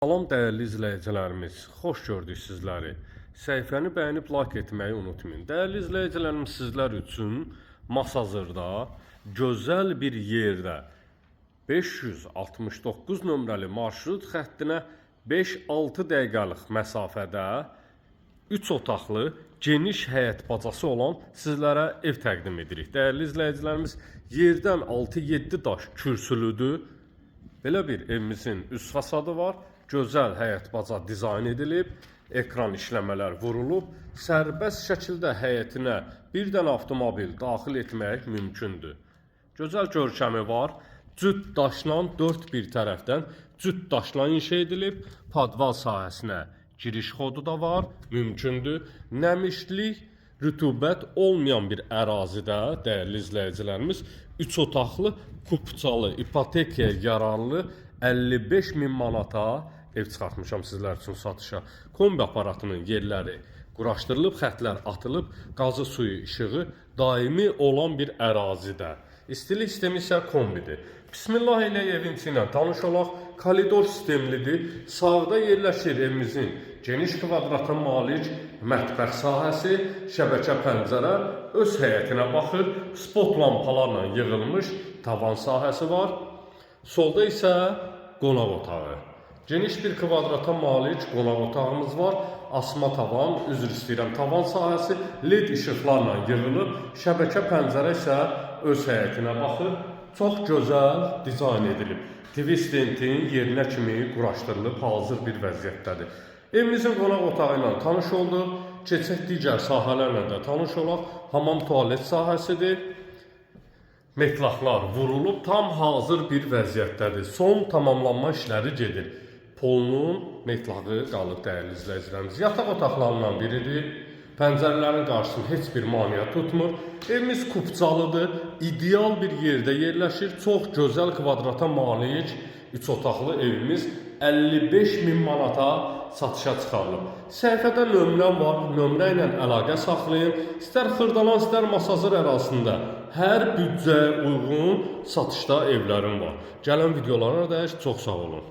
Salam dəyərli izləyicilərimiz, xoş gördük sizləri. Səhifəni bəyənib like etməyi unutmayın. Dəyərli izləyicilərim, sizlər üçün Masazırda gözəl bir yerdə 569 nömrəli marşrut xəttinə 5-6 dəqiqəlik məsafədə 3 otaqlı, geniş həyət bacası olan sizlərə ev təqdim edirik. Dəyərli izləyicilərimiz, yerdən 6-7 daş kürsülüdür. Belə bir evimizin üst fasadı var. Gözəl həyət baca dizayn edilib, ekran işləmələr vurulub, sərbəst şəkildə həyətinə bir dənə avtomobil daxil etmək mümkündür. Gözəl görkəmi var. Cüt daşla dörd bir tərəfdən cüt daşla inşa edilib. Padval sahəsinə giriş xodu da var, mümkündür. Nəmişlik, rütubət olmayan bir ərazidə, dəyərli izləyicilərimiz, 3 otaqlı, kupçalı, ipotekaya yararlı 55 min manata ev çıxartmışam sizlər üçün satışa. Kombi aparatının yerləri quraşdırılıb, xətlər atılıb, qazı, suyu, işığı daimi olan bir ərazidə. İstilik sistemi isə kombidir. Bismillah ilə evin içi ilə tanış olaq. Koridor sistemlidir. Sağda yerləşir evimizin geniş kvadrata malik mətbəx sahəsi, şəbəkə pəncərə öz həyətinə baxır. Spot lampalarla yığılmış tavan sahəsi var. Solda isə qonaq otağı. Geniş bir kvadrata malik qonaq otağımız var. Asma tavan, üzr istəyirəm, tavan sahəsi led işıqlarla yığılıb. Şəbəkə pəncərə isə öz həyətinə baxır. Çox gözəl dizayn edilib. TV stentin yerinə kimi quraşdırılıb, hazır bir vəziyyətdədir. Evimizin qonaq otağı ilə tanış olduq. Keçək digər sahələrlə də tanış olaq. Hamam tualet sahəsidir. Metlaqlar vurulub, tam hazır bir vəziyyətdədir. Son tamamlanma işləri gedir. Polunun metlağı qalıb, dəyərli izləyicilərimiz. Yataq otaqlarından biridir. Pəncərələrin qarşısını heç bir maneə tutmur. Evimiz kupçalıdır. İdeal bir yerdə yerləşir. Çox gözəl kvadrata malik 3 otaqlı evimiz 55 min manata satışa çıxarılıb. Səhifədə nömrəm var. Nömrə ilə əlaqə saxlayın. İstər Xırdalan, istər Masazır ərazisində hər büdcəyə uyğun satışda evlərim var. Gələn videolara dək çox sağ olun.